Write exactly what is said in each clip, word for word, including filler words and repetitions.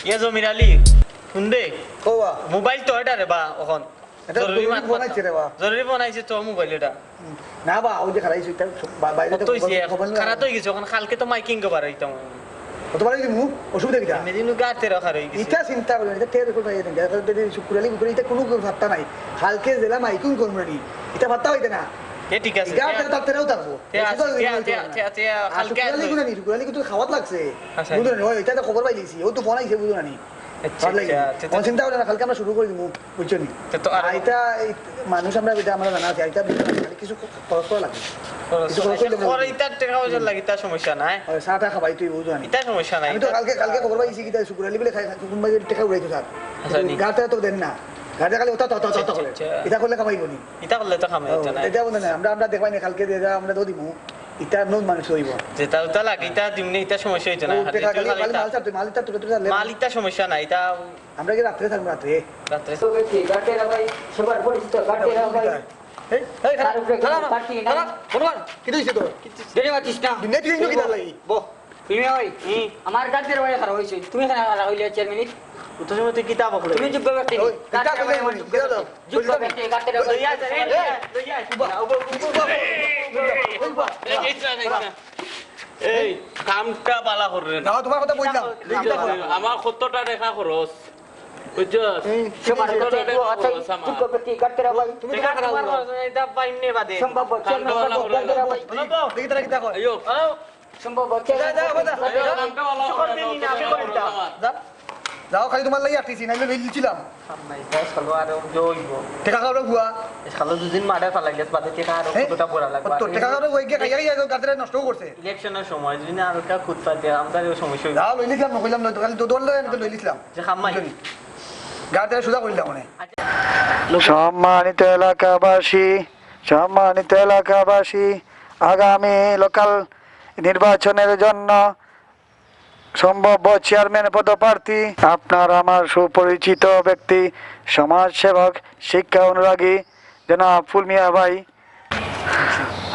ইয়া জমির আলী, হুন দে। কওবা। মোবাইল তো এটা রে বা, অখন। এটা জরুরি জরুরি মাত ফোন মাত। আইছে রে বা। জরুরি ফোন আইছে তো মোবাইল এটা। হুম। না বা, ওই যে খারাইছে, এটা সব বা-, বাইরে কত তো হইছে? খবর, খবর নেই। খারাপ হয়ে গেছে, অখন কালকে তো মাইকিং কবার হইতাম। কতবার হইছে মু? অসুবিধা কিতা? এমনি দিনও গাতে রাখা রয়ে গেছে। ইটা চিন্তা করবেন, এটা টের করবেন, এটা, এটা, এটা শুক্র আলী, শুক্র আলী, এটা কোনো পাত্তা নাই। কালকে জেলা মাইকিং করবো নি, এটা পাত্তা হইতে না। এ ঠিক আছে। গাতে তার তেরাও থাকবো। তে আছে, অসুবিধা তে, হইতে তে, না। তে, তে, আর কালকে শুক্র আলী আসবে। কোন আনি? শুক্র আলী কিন্তু খাওয়াত লাগছে। আচ্ছা। বুঝলেন? ওই, এটা তো খবর পাইলিছি। ও তো ফোন আইছে, বুঝলেন আনি? আচ্ছা, ভালো লাগে। আচ্ছা, আচ্ছা। অন চিন্তা করে না, কালকে আমরা শুরু করে দিমু, বুঝছো নি? তে তো আর আর এটা, এই মানুষ আমরা, এটা আমরা জানা আছে, আর এটা বুঝতে পারি, খালি কিছু খরচ করা লাগে। খরচ কিছু খরচ করা করলে লাগে। খরচ, ইতার টাকা পয়সা লাগে, ইতার সমস্যা নাই। ওই চা টা খাবাই তুই, বুঝছো নি? ইতার সমস্যা নাই, আমি তো ইতার কালকে, কালকে খবর পাইছি কি তাই শুক্র আলী বলে খাই, খাই, কোন ভাই টাকা উড়াইতো স্যার। আচ্ছা, নি। গাতে তো দেন না। গাতে খালি ওটা, ওটা, ওটা, ওটা আচ্ছা, করে। আচ্ছা। ইতা করলে কামাইবো নি? ইতা করলে তো কামাই ও, হইতো না। এটা বলে না, আমরা, আমরা দেখবাই না, কালকে দিয়ে আমরা তো দিমু। ইতা নতুন মানুষ হইব। যেটা ওটা লাগে, ইতা দিমনে, ইতা সমস্যা হইতো না। ও, খালি দেখা তুই গেলে খালি খালি ইতা। মাল ছাড়, তুই মাল ইতা তুলে তুলে আনলে। মাল ইতা সমস্যা নাই, ইতা আমরা কি রাত্রে থাকবো, রাত্রে? রাত্রে। তো ব্যক্তি, গার্ডেরা ভাই, সবার পরিচিত গার্ডেরা ভাই। এই, এই, খারাপ, তার উপরে খারাপ, কোনো পার্টি নাই। খারাপ, বলবার, কি হইছে তোর? ধরে মাতিস না। দুনিয়া তুই ইনো কিতা লাগি? বহ। তুমি ওই, হুম। আমার গার্ডেরা ভাই খারাপ হইছে। তুমি কেন খারাপ হইলে চেয়ারম্যান? অত সময় তুই কিতা বকরে? তুমি যোগ্য ব্যক্তি। ওই, কিতা গার্ডেরা ভাই বকরে? আমার যোগ্য কিতা ব্যক্তি। দাও? যোগ্য ব্যক্তি, গার্ডেরা ভাই। লইয়া যা, এই, লইয়া যা। উবা, উবা, উবা, উবা, উবা, উবা। এই, এই, এই, এই, এই। এই, কামটা বালা কররে না। না, তোমার কথা বললাম। এই, কিতা করো? আমার কতটা রেখা খরচ, বুঝছস? এই, সবার কতটা কাছে রেখা একটু আছে, খরচ আমার। যোগ্য ব্যক্তি, গার্ডেরা ভাই। তুমি টাকা খারাপ তোমার করো। খরচ, এটা ভাই এমনি বাদে। সম্ভাব্য কামটা চেয়ারম্যান বালা সম্ভাব্য কররে না। গার্ডেরা ভাই। দেখি তারা কিতা কয়। আইও। হ্যালো? সম্ভাব্য যা, যা, চেয়ারম্যান যা। আইও, কামটা বালা কররে না, অত টেকা খরচ আমার। যা। যাও, খালি তোমার লাগি আটকেছি, নাইলে লই দিছিলাম। সামনে এটা চলো, আরো জয় হইব। টেকা খাওয়ার বুয়া। এই শালা দুদিন মাঠে ফালাই গেছে, বাদে টেকা আরো হ্যাঁ? কতটা ভরা লাগবে। তো টেকা খাওয়ার বুয়া গিয়ে খাইয়া গিয়ে গাদরে নষ্ট করছে। ইলেকশনের সময় যদি না হালকা খুঁত পাতে, আমরারও সমস্যা হইব। যা, লই নিছিলাম, না কইলাম, না, খালি তো দৌড় লই, আমি তো লই নিছিলাম। যে খাম্মাই। বুঝলি? গাদরে সুজা কইলাম মানে। সম্মানিত এলাকাবাসী, সম্মানিত এলাকাবাসী, আগামী লোকাল নির্বাচনের জন্য সম্ভাব্য চেয়ারম্যান পদপ্রার্থী আপনার আমার সুপরিচিত ব্যক্তি, সমাজসেবক, শিক্ষা অনুরাগী জনাব ফুলমিয়া ভাই।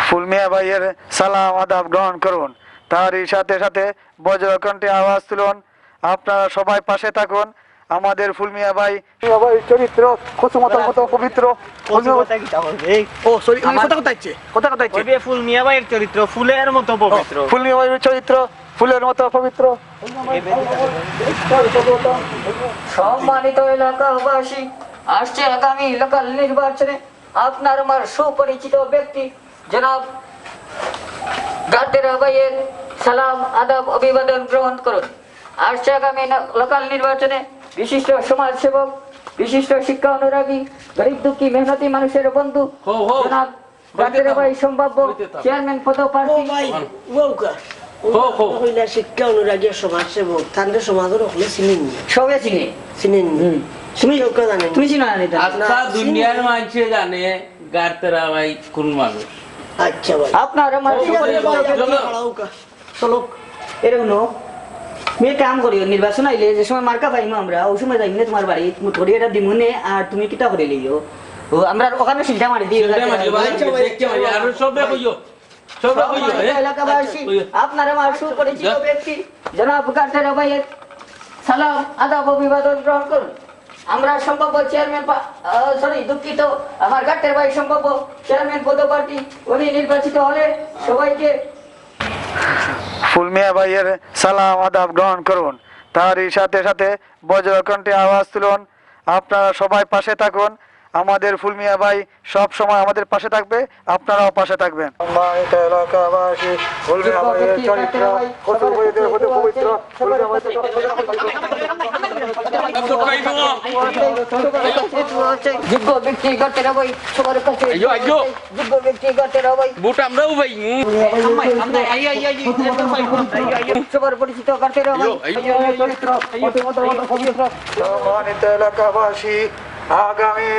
ফুলমিয়া ভাইয়ের সালাম আদাব গ্রহণ করুন। তারই সাথে সাথে বজ্রকণ্ঠে আওয়াজ তুলুন, আপনারা সবাই পাশে থাকুন। আমাদের ফুলমিয়া ভাই, ফুলমিয়া ভাইয়ের চরিত্র কচুপাতার মতো পবিত্র। কচুপাতা কিতা বলবে? এই ও, সরি, আমার কথা কথা হচ্ছে, কথা কথা হচ্ছে। ওই যে ফুলমিয়া ভাইয়ের চরিত্র ফুলের মতো ও, পবিত্র। ফুলমিয়া ভাইয়ের চরিত্র ফুলের মতো পবিত্র। সম্মানিত এলাকাবাসী, আসছে আগামী লোকাল নির্বাচনে আপনার আমার সুপরিচিত ব্যক্তি জনাব গাদ্দার ভাইয়ের সালাম, আদাব, অভিবাদন গ্রহণ করুন। আসছে আগামী ন-, লোকাল নির্বাচনে বিশিষ্ট সমাজসেবক, বিশিষ্ট শিক্ষা অনুরাগী, গরিব দুঃখী মেহনতি মানুষের বন্ধু হো, হো। জনাব গাদ্দার ভাই সম্ভাব্য হইতে থাক। চেয়ারম্যান পদপ্রার্থী। ও ভাই, ও কা। হো, হো। মহিলা শিক্ষা অনুরাগী সমাজসেবক, তানরে সমাজর হকলে চিনেন নি? সবে চিনে। চিনেন নি? হুম। তুমি কেউ কেউ জানেন নি? তুমি চিনো না এটা? আস্তা না, দুনিয়ার চিনি। মানষে জানে গাদ্দার ভাই কোন মানুষ। আচ্ছা ভাই। আপনার আমার ঠিক আছে, চলো। চলো। এরে হুনো, তুমি এক কাম করিও, নির্বাচন আইলে যে সময় মার্কা পাইমু আমরা, ওই সময় যাইমু নে তোমার বাড়ি, মুঠ করি এটা দিমু নে, আর তুমি কিতা করি লইও। ও, আমরা ওখানে সিলটা মারি দিই। সিলটা মারি, ভাই, দেখতে মারি, আর সবে কইও। সবে কইও, এ? এলাকাবাসী, কইও। আপনার আমার সুপরিচিত যা। ব্যক্তি, জনাব গাদ্দার ভাইয়ের সালাম, আদাব, অভিবাদন গ্রহণ করুন। আমরা সম্ভাব্য চেয়ারম্যান পা-, আহ, সরি, দুঃখিত, আমার গাদ্দার ভাই সম্ভাব্য চেয়ারম্যান পদপ্রার্থী, উনি নির্বাচিত হলে সবাইকে ফুলমিয়া ভাইয়ের সালাম আদাব গ্রহণ করুন। তারই সাথে সাথে বজ্রকণ্ঠে আওয়াজ তুলুন, আপনারা সবাই পাশে থাকুন। আমাদের ফুলমিয়া ভাই সব সময় আমাদের পাশে থাকবে, আপনারাও পাশে থাকবেন। সম্মানিত এলাকাবাসী, ফুলমিয়া ভাইয়ের চরিত্র কচুপাতার মতো পবিত্র। যোগ্য ব্যক্তি গাদ্দার ভাই সবার কাছে। আইয়ো, আইয়ো। যোগ্য ব্যক্তি গাদ্দার ভাই। ভোট আমরাও পাইমু। আম্মাই, আম্মাই, I, I, I, I, I, I, I. সবার পরিচিত গাদ্দার ভাই। আইয়ো, আইয়ো। সম্মানিত এলাকাবাসী, আগামী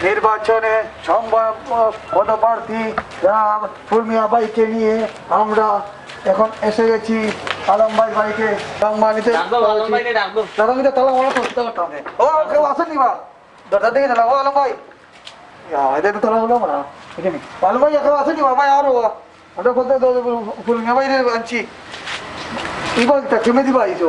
নির্বাচনে সম্ভাব্য পদপ্রার্থী জনাব ফুলমিয়া ভাইকে নিয়ে আমরা এখন এসে গেছি আলম ভাইয়ের বাড়িতে। সম্মানিত ডাক দাও, আলম ভাইরে ডাক দাও। দাদা, আমি তো তালা মারা করতে পারতাম না। ও, কেউ আছেন নি বা? দরজা দিকে দাঁড়াও, আলম ভাই। ইয়া, এটা তো তালা হলো না। এখানে। আলম ভাই, এখন আছে নি বাবা? আর ও, আমরা বলতে তো ফুলমিয়া ভাইরে আনছি। এই বলটা কেমনে দিবা এই তো?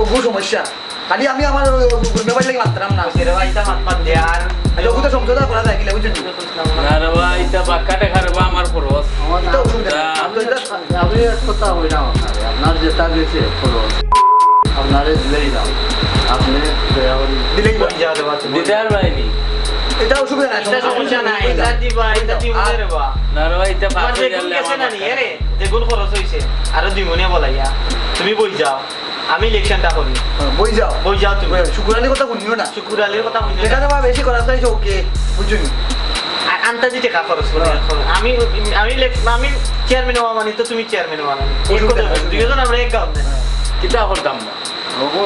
ওগু সমস্যা। খালি আমি আমার ওই, ওই, ওই মোবাইল লাগি মাততাম না। ওই যে রে ভাই, ইটা মাত বাদ দে আর। আচ্ছা, ওগু তো সমঝোতা করা যায় কিলা, বুঝছনি? না রে ভাই, ইটা বাক্কা টেকা রে বা আমার খরচ। ইটা অসুবিধা নাই। তা আপনি, আপনি এক কথা কইলাম আপনারে, আপনার যেটা গেছে খরচ, আপনারে দিলেই দাম। আপনি দয়া করি দিলেই দাম। দিতে পারবায়নি। ইটা অসুবিধা নাই, ইটা সমস্যা নাই। ইটা দিবা, ইটা দিমু রে বা। না রে ভাই, ইটা তোমার বাদ যে দিয়া গুণ গেলে গেছে আমার না নি, বাক্কা। এরে, যে গুণ খরচ অইছে, আরো দিমু নে বলাইয়া। তুমি বই যাও। আমি ইলেকশনটা করি। হ্যাঁ, বই যাও। বই যাও তুমি। বই যাও। শুকুর আলীর কথা হুনিও না। শুকুর আলীর কথা হুনিও না। এখানে বা বেশি করা যায়, ওকে, বুঝছনি? আ-, আন্তাজি টেকা খরচ করি। হ্যাঁ। আমি, আমি ইলেক-, আমি চেয়ারম্যান হওয়া মানে তো তুমি চেয়ারম্যান হওয়া মানে। এক অসুবিধা কথা নাই। বলো, দুইজন আমরা এক গাঁও না। হ্যাঁ। কিতা করতাম না?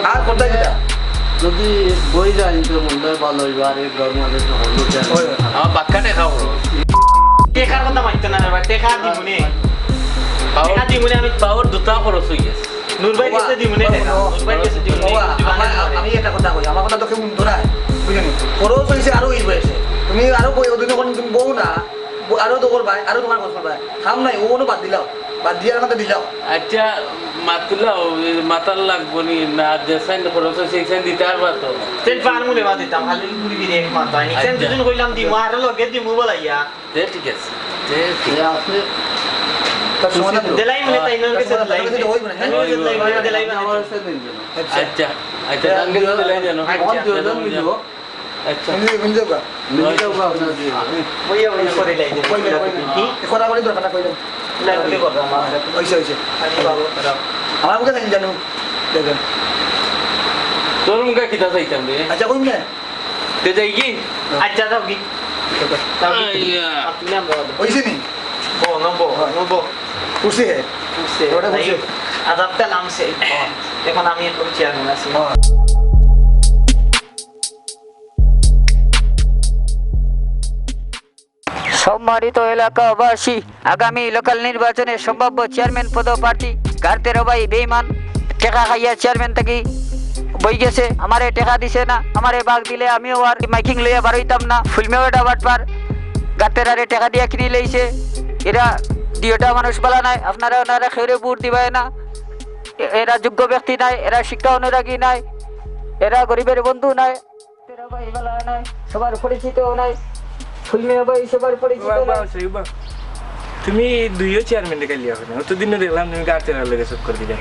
আর কথা কিতা? যদি বই যায়, তো মনে হয় ভালো হইব, আর এক গাঁওর মাঝে তো হলো চেয়ারম্যান। ওই। আমার বাক্কা টেকা খরচ। টেকার কথা মাততো না রে ভাই, টেকা দিমু নে। পাওর, টেকা দিমু নে আমি। পাওর দুটা খরচ হয়ে গেছে। নূর ভাই বাবা, গেছে দিমু নে বাবা, টেকা। বাবা, নূর ভাই গেছে দিমু নে, বাবা, দিবা না আমার, দিবা না। আমি একটা কথা কই, আমার কথা তো কেউ শুনতো না, বুঝছনি? খরচ হইছে আরো এই বয়সে। তুমি আরো বই, ওদিন যখন তুমি বউ না, ব-, আরো তো করবায়, আরো তোমার খরচ করবায়। কাম নাই, ও কোনো বাদ দিলাও, বাদ দিয়ে আর কথা দিলাও। আচ্ছা, মাতুলাও, মাতার লাগবো নি, না, যে সাইন খরচ হইছে, এই সাইন দিতে পারবা তো? তেল পান মুলে বাদ দিতাম, খালি ঘুরি ফিরে এক মাত্র। আচ্ছা। দুজন কইলাম দিমু, আরো লগে দিমু বলাইয়া। তে ঠিক আছে। তে ঠিক এ আছে। আপনি তার সমাধান করো। দিলাই মানে তাই নর গেছে তার দিলাই। সমাধান করো, ওই মানে, তাই নর গেছে দিলাই, দিলাই মানে। আমার কাছে দিন যেন। আচ্ছা। আচ্ছা, আচ্ছা, এ, তাহলে দিলাই যেন। আমার দুজন মিলবো। আচ্ছা। মিলি, মিলি যাওগা। মিলি যাওগা আপনার দুজন। বইয়া, বইয়া করে লাই দিন। কই না, কই না। কি? এ কথা বলি দরকার না, কই না। না, বলি কথা আমার। হইছে, হইছে। আচ্ছা, বাবু, দাঁড়াও। আমার মুখে থাকি জানো। দেখেন। তোর মুখে কিতা চাইতাম রে? আচ্ছা, কই না? তে যাই কি? আচ্ছা, যাও কি? যাও কি? আইয়া। আপনি আমরা হইছে নি? বো, না, বো, না, বো। খুশি হে? খুশি। ওটা খুশি। আজাবটা নামছে। এখন আমি এখন চেয়ারম্যান আছি। হ্যাঁ। সম্মানিত এলাকাবাসী, আগামী লোকাল নির্বাচনে সম্ভাব্য চেয়ারম্যান পদপ্রার্থী গারতেরা ভাই বেঈমান, টেকা খাইয়া চেয়ারম্যান থাকি বই গেছে, আমারে টেকা দিছে না, আমারে বাঘ দিলে আমিও আর মাইকিং লইয়া বারইতাম না। ফুলমিয়াও এটা বাটপার, গারতেরারে টেকা দিয়া কিনি লইছে। এরা দুইটা মানুষ বালা নায়, আপনারা ওনারা কেউরে ভোট দিবায় না। এ-, এরা যোগ্য ব্যক্তি নায়, এরা শিক্ষা অনুরাগী নায়, এরা গরিবের বন্ধু নায়। তেরা ভাই বালা নাই, সবার পরিচিত নাই। ফুলমিয়া ভাই সবার পরিচিত বাহ, নাই। বাহ, সেই বাহ। তুমি দুইও চেয়ারম্যান রে কালিয়া করে। অতদিন দেখলাম তুমি গারতেরার লগে চক্কর দিলে।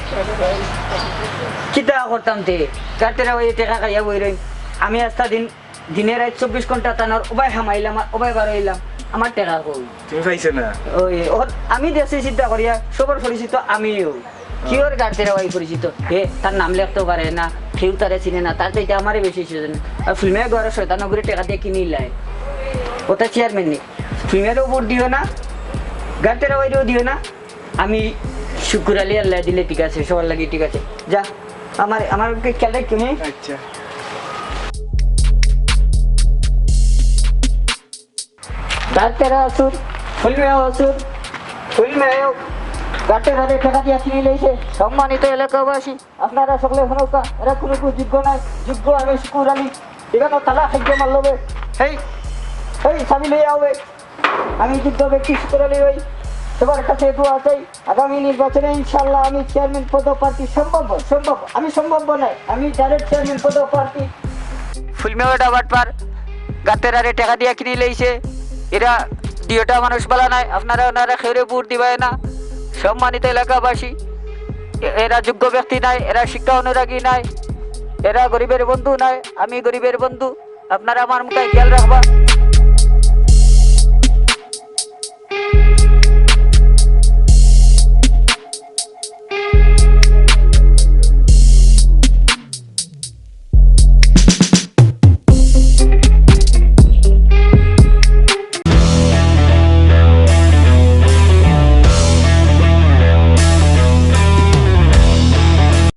কিতা করতাম তে? গারতেরা ভাই টেকা খাইয়া বই রইন। আমি আস্তা দিন, দিনে রাইত চব্বিশ ঘন্টা তানর ওবায় হামাইলাম, আর ওবায় বারইলাম। আমার টেকা কই? তুমি পাইছো না? ওই, ওর, আমি দেখছি চিন্তা করিয়া, সবার পরিচিত আমিও। কিওর গারতেরা ভাই পরিচিত? হে, তার নাম লেখতে পারে না, কেউ তারে চিনে না, তার চাইতে আমারে বেশি চিনে। আর ফুলমিয়া ঘরে শয়তান ওগুরে টেকা দিয়া কিনিলায়। ওটা চেয়ারম্যান নি। ফুলমিয়ারেও ভোট দিও না, গারতেরা ভাইরেও দিও না। আমি শুকুর আলী আল্লাহ দিলে ঠিক আছে, সবার লাগি ঠিক আছে। যা, আমার, আমার খেয়াল রাখিও, হুম? আচ্ছা। গারতেরা আসুর, ফুলমিয়া আসুর, ফুলমিয়া গারতেরারে টেকা দিয়া কিনি লইছে। সম্মানিত এলাকাবাসী, আপনারা সকলে হুনউক্কা, এরা কুনু কুনু যোগ্য নায়, যোগ্য আমি শুকুর আলী। এখানে তালা খাইতে মারলো বে। হেই, হেই, চাবি লইয়া আও বে। আমি যোগ্য ব্যক্তি শুকুর আলী ভাই, সবার কাছে দোয়া চাই। আগামী নির্বাচনে ইনশাআল্লাহ আমি চেয়ারম্যান পদপ্রার্থী সম্ভাব্য, সম্ভাব্য, আমি সম্ভাব্য নায়, আমি ডাইরেক্ট চেয়ারম্যান পদপ্রার্থী। ফুলমিয়া বেটা বাটপার, গারতেরারে টেকা দিয়া কিনি লইছে। এরা দুইটা মানুষ বালা নায়, আপনারা ওনারা কেউরে ভোট দিবায় না। সম্মানিত এলাকাবাসী, এ-, এরা যোগ্য ব্যক্তি নায়, এরা শিক্ষা অনুরাগী নায়, এরা গরিবের বন্ধু নায়, আমি গরিবের বন্ধু। আপনারা আমার মুখে খেয়াল রাখবা।